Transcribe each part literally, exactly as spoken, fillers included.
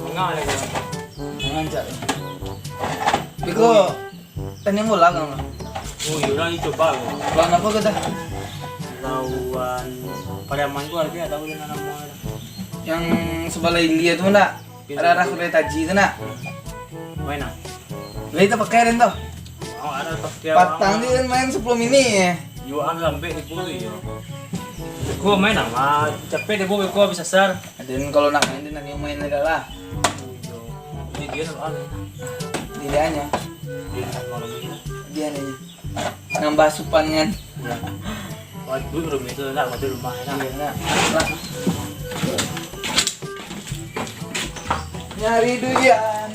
Manga lagi. Manga, Cak. Biko, tanding bola kan, Bang? Oh, iyo, urang ni coba ko. Lawan apo ko tu? Lawan Pariaman ko, tapi ndak tahu di ma namo. Yang sabalah India tu ndak? Arah-arah Kuliah Taji tu ndak? Main ah. Lai tapakai den tu. Oh, ado pakai. Patang tu den main sapuluah minik je. Juaan lambek ibu tu, iyo. Ko main ah, capek deh, Bu, ko habis asar. Den kalau nak main, den nak main lagi lah. Iyo. Jadi dia nak anu. Dia hanya. Dia nak malam ni lah. Dia ni. Nambah asupan kan. Iyo. Wah, duit rumah tu nak, wah, duit rumah nak. Iyo, nak. Nak. Nyari duit, Yan.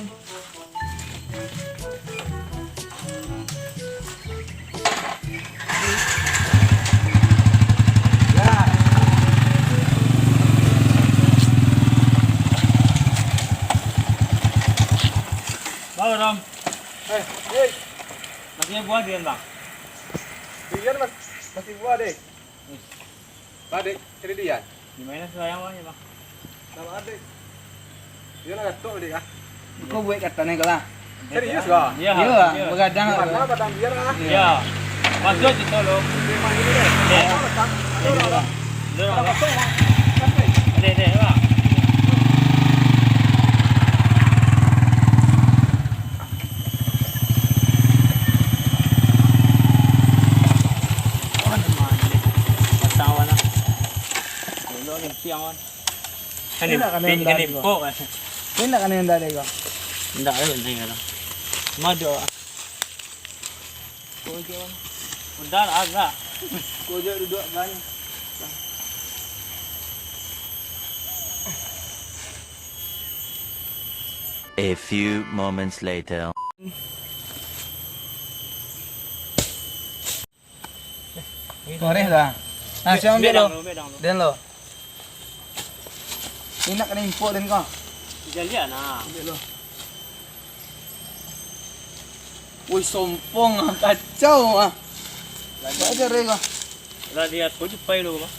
Halo, Rom. Eh, hei. Masih buah dia, Bang? Dia mas-, masih buah, deh. Bang, dek, cari Dian. Di ma sekarang, Bang, ya, Bang? Nama adik? Dia lah gatok, dek, ah. Kau buat kata ni kau lah. Serius, kau? Iya, iya, begadang. Di mana padang dia, ah? Iya. Masuk situ, lo. Di mana ini, dek? Iya. Ada orang, ada orang. Ada orang. Ada kosong, Bang. Santai. Ada, ada, Bang. Pasang awan lah. Dulu ni siang awan. Kan impok, kan impok. Ini nak kena yang dari kau? Ndak ada, ndak ada. Madu. Kau je, Wan. Udah lah, agak. Kau je duduk, Bang. A few moments later. Koreh lah. Nah, siapa ambil lo? Den lo. Ini nak kena impok den kau. Jalian nah. Ambil lo. Woi, sompong ah, kacau ah. Baca deh kau. Lah dia aku tupai lo, Bang.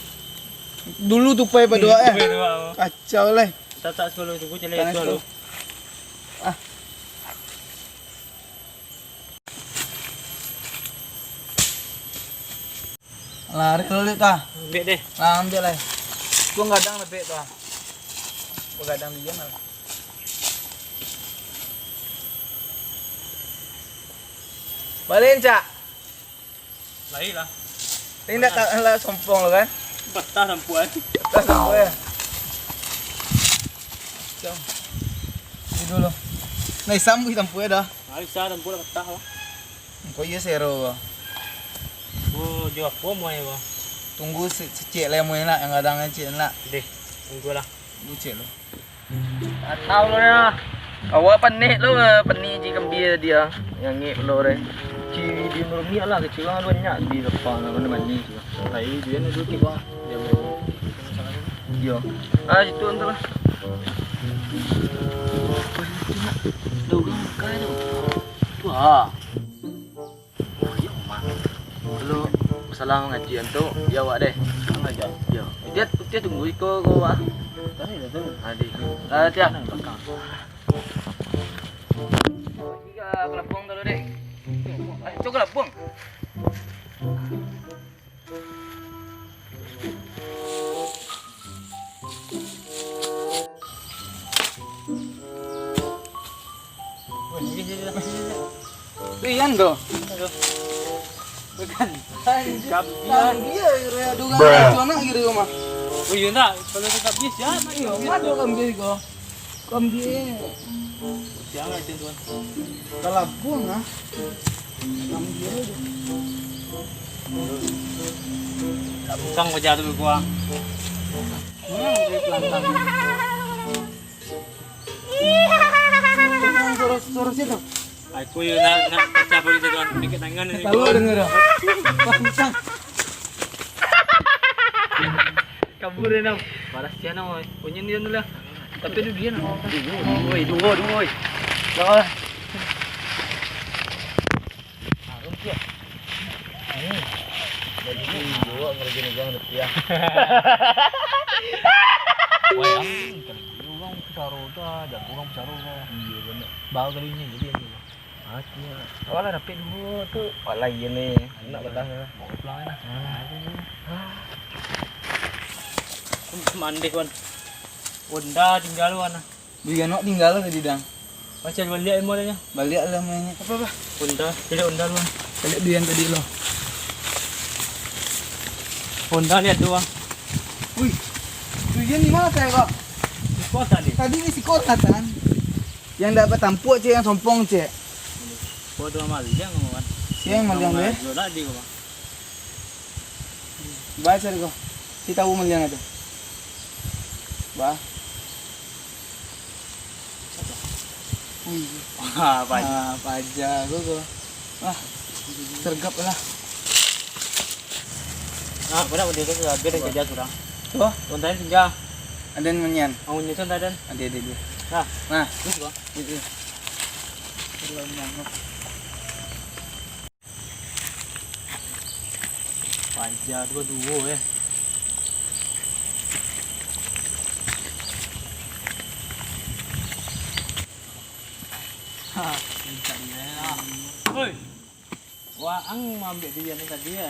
Dulu tupai paduo eh. Tupai dua. Kacau leh. Tak, tak sekolah tu, gua jalan itu lo. Ah. Lari lo, Lik, ah. Ambiak deh. Nah, ambiak lah. Gua gadang lebek tu, ah. Gua gadang diam lah. Balikin, Cak. Lai lah. Indak ka lah sompong lo kan? Patah sampuan. Patah sampuan ya. Cang. Ini dulu. Nah, isam sampuan dah. Nah, isam sampuan patah lah. Engko iyo sero ko. Oh, jo apo muai ko? Tunggu se-, secek lah muai nak, yang gadang ciek nak. Deh, tunggu lah. Tunggu ciek lo. Atau lo ya. Awak panek lo, panek ji kambia dia. Yang ngek lo re. Ci di rumah lah, kecil lah banyak di lapang lah, mana mandi tu. Lai dia ni dulu tiba. Dia main. Yo. Ah, situ antar lah. Tuh, kan tu. Wah. Oh, iyo, Mak. Kalau masalah mangaji tu, yo awak deh. Mangaji? Yo. Dia, dia tunggu iko ko, Wak. Tadi dah tu. Tadi. Ah, dia. Tenang, belakang. Tiga kelabang tu, Dek. Ayo, cuba kelabang. Rian doh. Bukan. Kambia. Kambia, kira dua orang anak kira mah. Oh, iyo ndak? Kalau tu kambia siapa? Iyo, mah dua kambia ko. Kambia. Jangan itu, Tuan. Kalau buang ah. Kambia. Tak bukan wajah tu gua. Mana dia pelantang? Suruh, suruh situ. Aku yo nak, nak pacah pun itu, Tuan. Dekat tangan ni. Tahu dengar dah. Pelantang. Kabur dia, Nam. Paras dia, Nam, oi. Bunyi dia tu lah. Tapi dia, dia, Nam. Dua, dua, dua, dua. Jangan. Harum, Cik. Hmm. Lagi ni, dua, ngerjain orang, tapi ya. Bicaro ko. Iyo, bana. Baru kali ini jadi aku. Akhirnya. Awak lah dapek duo tu. Awak lah iyo ni. Nak batang lah. Bawa pulang lah. Ah. Mandeh, wan. Honda tinggal, wan. Duyan awak tinggal tadi, Dang. Macam baliak ilmu adanya. Baliak lah mainnya. Apa, apa? Honda, cari Honda lu. Cari Duyan tadi lo. Honda lihat tu, Bang. Wih, Duyan di mana tadi, Kak? Di kota ni. Tadi di sekolah, Tan. Yang dapat tampuk, cek, yang sompong, cek. Kau tu maliang, kan? Siang maliang, deh. Jual tadi, kau, Bang. Baca ko. Si tahu maliang itu. Bah. Wih. Wah, paja. Ah, paja ko, ko. Wah. Sergap lah. Nah, kau nak berdiri ke, biar dia kerja surang. Tuh. Konten tinggal. Ada yang menyan. Mau nyusun tak, Dan? Ada, ada, ada. Nah. Nah. Terus, Bang. Itu. Terlalu nangkep. Paja tu duo, eh. Ha, mintak dia lah. Oi. Waang maambiak duian ni tadi, eh.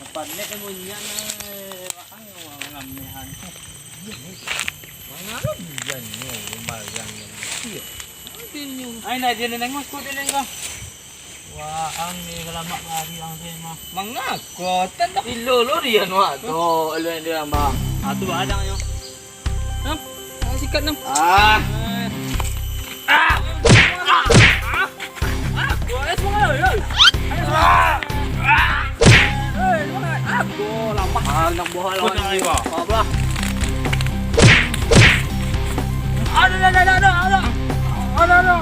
Dapat nek bunyian, eh. Waang mangamehan. Iya, nek. Mangamehan, nek. Lumayan, nek. Iya. Ai, nak dia nengok, kau dia nengok. Wah, ang ni kalamak bari ang tu mah. Mangako? Tan dak ilo lo dia nuak tu. Elo dia, Bang. Ah, tu adang nyo. Hah? Ah, sikat nam. Ah. Ah. Ah. Ah. Wah, eh, semua, oi, oi. Ayo, semua. Ah. Hei, semangat. Aduh, lamah. Ah, nak buah lawan ni. Apa? Aduh, aduh, aduh, aduh, aduh. Aduh, aduh.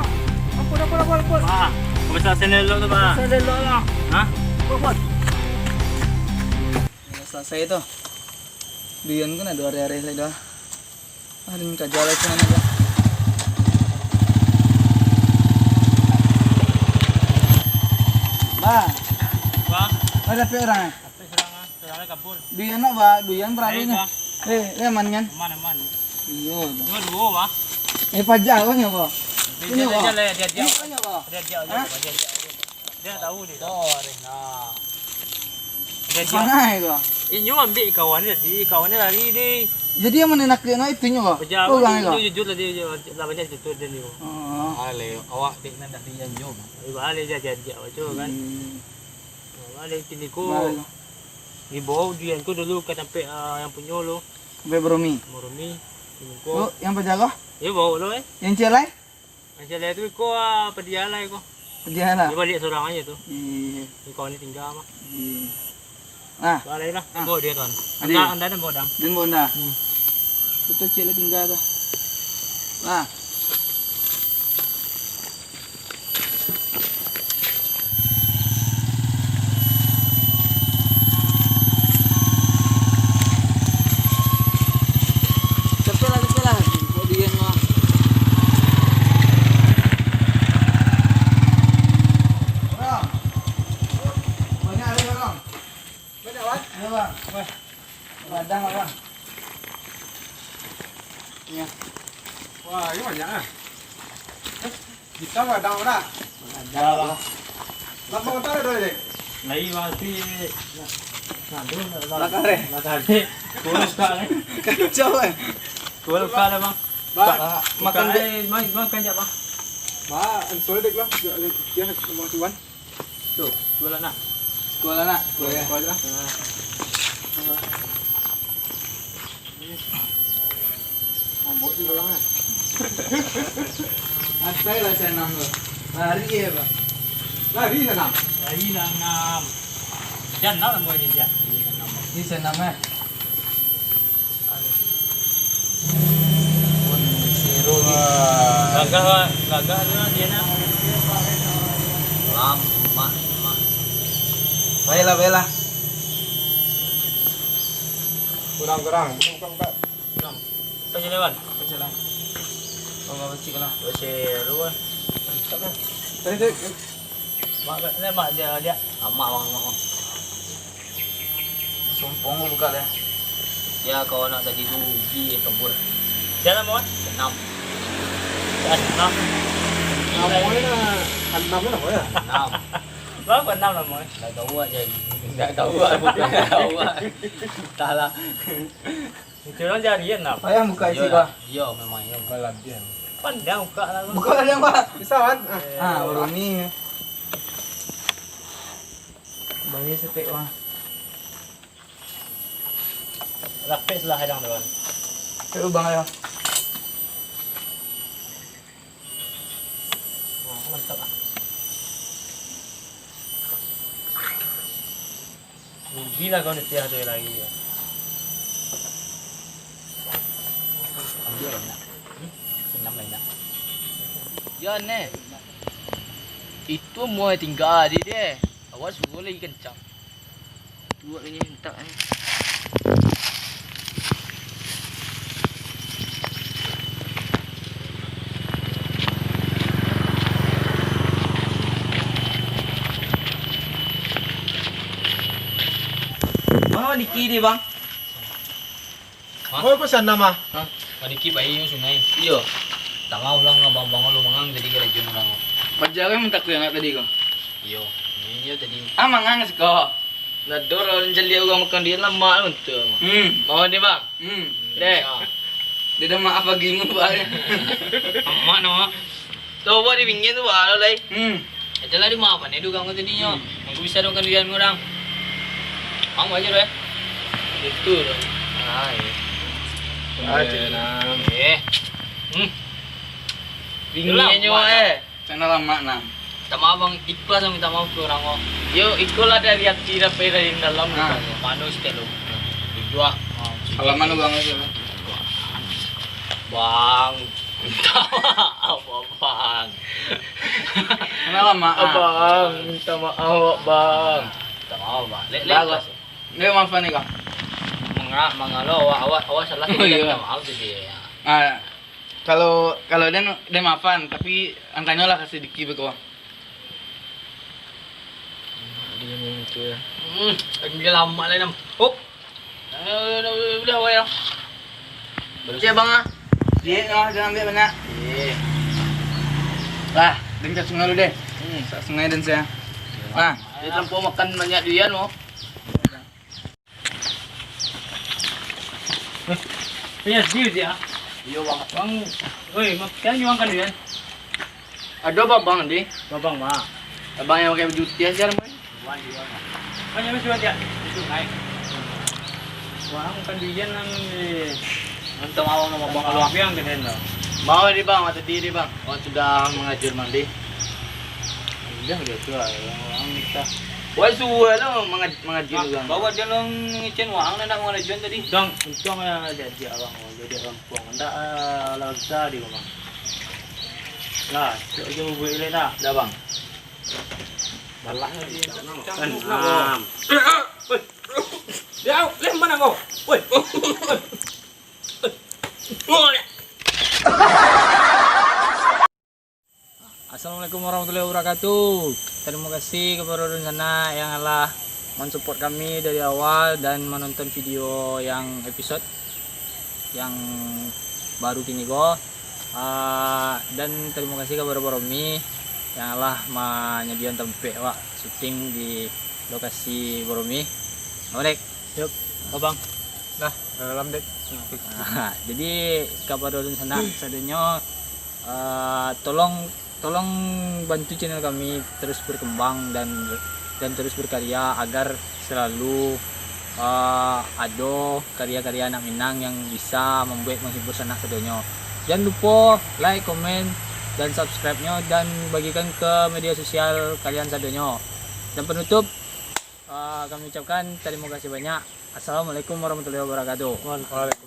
Ampun, ampun, ampun, ampun. Bah, kau bisa sendal dulu tu, Bah. Sendal dulu lah. Hah? Ampun. Dah selesai tu. Duian kan ado areh-areh lai dah. Ah, duian kaja lai tu anak dah. Bah. Bah. Ada dapek urang, eh? Dapek urang, ah. Duian nak, Bah, duian baralu nyo. Eh, eh, aman kan? Aman, aman. Iyo, Bah. Duo-duo, Bah. Eh, paja ko nyo, Bah. Dia, dia, dia, dia, dia. Iyo, Bah. Dia, dia, dia, Hah? Dia, dia, dia. Dia tahu dia. Sorry, nah. Dia, dia. Pangai ko. Inyo ambiak kawan dia tadi, kawan dia lari deh. Jadi yang mana nak kena itu nyo, Bah? Paja ko, inyo jujur tadi, lah banyak tutur dia ni. Oh. Ale, awak dek nan dah dia nyo. Balik dia, dia, dia, macam kan. Hmm. Balik kini ko. Balik. Dibawa duian ko dulu ka tampek, ah, yang punyo lo. Sampai Baromi. Baromi. Kini ko. Oh, yang paja ko? Iyo, bawa lo, eh. Yang ciek lai? Yang ciek lai tu ko, ah, padiah lai ko. Padiah lah. Dia balik surang aja tu. Iya. Di kawan ni tinggal mah. Iya. Ah. Balik lah. Ah. Bawa dia, tuan. Anda, anda dan bawa dang. Dan bawa anda. Hmm. Betul ciek lai tinggal tu. Ah. Capek lah, capek lah. Kok dia mah. Bang. Banyak ada, Bang. Banyak, Bang? Ada, Bang. Wah. Ladang, Bang. Iya. Wah, ini banyak, ah. Bisa ladang, Bang? Ada, Bang. Lapang utara dulu, Dek. Lai, Bang, tapi, nah, nah, dulu, Bang. Lakar, eh? Lakar, eh. Kurus, Kak, eh. Kan jauh, eh? Kurus, Kak, lah, Bang. Bang, Kak, makan, Kak, dek. Eh, Bang, Bang, kan, Bang. Bang, sorry, Dek, Bang. Dia, dia, dia, Bang Iwan. Tu, sekolah nak. Sekolah nak? Sekolah, sekolah je lah. Ah. Mabok tu orang kan? Asai lah Sanam tu. Lari je, Bang. Lari Sanam? Lari lah Sanam. Jangan lah mau dia. Ini Sanam, eh. Pun zero. Gagah, gagah tu dia nak. Lama, lama. Baiklah, baiklah. Kurang, kurang. Bukan, bukan, bukan. Kurang. Apa je lewat? Apa je lah. Oh, apa cik lah. Apa cik lu, ah? Tadi, tadi. Mak, ni mak dia, dia. Amak, bang, amak, bang. Sompong ko buka deh. Ya, kawan nak tadi tu, di kabur. Jalan, Mak? Enam. Enam. Namonyo nah, enam lah, boy. Enam. Berapa enam namonyo? Nggak tahu aja. Nggak tahu, bukan nggak tahu. Entahlah. Itu orang jari enam. Ayang buka isi, Iyalah. Bah. Iya, memang iya. Balabian. Pandang buka lah. Buka lah, Bang. Bisa, kan? Ah, Romi. Bang, ini setek, Bang. Lapis lah, Bang, tu, Bang. Cek lubang aja. Wah, mantap, ah. Rugi lah kau nitiah tu lagi, ya. Ambil lah, nak. Hmm? Senam lah, nak. Ya, neh. Itu mau tinggal di dia. Awak suruh lagi kencang. Buat ini minta ni. Bang, Niki ni, Bang. Hah? Oh, kok sana mah? Hah? Padiki pai nyo sungai. Iyo. Tangah ulang abang-abang lu mangang jadi karajo urang. Paja kan minta ku yang tadi ko. Iyo. Iyo tadi. Ah, mangang siko. Nador urang caliak urang makan dia lamak tu. Hmm. Mau ni, Bang? Hmm. Deh. Dia dah maaf bagi mu, Bang. Amak no. Tu, buat di pinggir tu, Bang, lai. Hmm. Aja lah, di maaf ni, dugang ko tadi nyo. Hmm. Aku bisa dong kanduian urang. Bang, wajar, eh? Itu dah. Ah, iya. Ah, Eh, cik. Nah. Eh. Hmm. Itulah, Bingit nyo, Bang. Eh. Cak nak lamak, nah. Minta maaf, Bang. Ikhlas minta maaf ke urang ko. Yo, ikulah dari hati, dari dalam. Nah. Mano setiap lu. Dijual. Ah, Alaman lu, Bang, itu. Bang. Minta maaf, Abang. Kenapa, Mak? Abang, minta maaf, Bang. Minta maaf, Bang. Lek, lek, Bagus. Lek, maafan ni, Kang. Manga-, mangalo awak, awak, awak salah, Oh, iya. Minta maaf tu dia. Ah, kalau, kalau den, den maafan, tapi angkanyo lah ka sadiki beko. Dia ni tu ya. Hmm, dia lama lah, Nam. Hop. Eh, udah, udah, udah, udah. Cek, Bang, ah. Cek, ah, jangan ambil banyak. Iya. Lah, den ka sungai dulu deh. Hmm. Sa sungai den saya. Nah. Dia terlampau makan banyak durian, oh. Eh, punya dia, dia. Iyo, Bang. Bang, oi, mak-, kan jual kan durian? Ado babang, di. Babang, Mak. Abang yang pakai baju putiah siapa? Wan, di, Wan. Banyak masih banyak. Itu naik. Wah, ang kan durian nang, eh. Untung awak nama Bang Luang. Yang gede, no. Bawa di, Bang, mata diri, Bang. Awak sudah mangajun mandi. Udah, udah tu lah. Orang minta. Wah, suruh lah mangaj-, mangajun, Bang. Bawa dia long ngicen wang, nak mangajun tadi. Untung, untung, eh, jadi abang, jadi orang puang. Ndak, eh, lah bisa di rumah. Lah, cok je bubuik ilek dah. Dah, Bang. Balah lagi. Enam. Dia, leh, mana kau? Woi. Assalamualaikum warahmatullahi wabarakatuh. Terima kasih kepada dunsanak yang alah mensupport kami dari awal dan menonton video yang episode yang baru kini ko. Ah, dan terima kasih kepada Bang Romi yang alah manyadiakan tampek wak syuting di lokasi Bang Romi. Apa, Dek? Yup, abang. Dah, dah dalam, Dek. Ah, jadi, kepada dunsanak sadonyo, ah, tolong, tolong bantu channel kami terus berkembang dan, dan terus berkarya agar selalu, ah, ado karya-karya anak Minang yang bisa mambuek, menghibur sanak sadonyo. Jangan lupa like, komen, dan subscribe-nyo, dan bagikan ke media sosial kalian sadonyo. Dan penutup, ah, kami ucapkan terima kasih banyak. Assalamualaikum warahmatullahi wabarakatuh. Waalaikumsalam.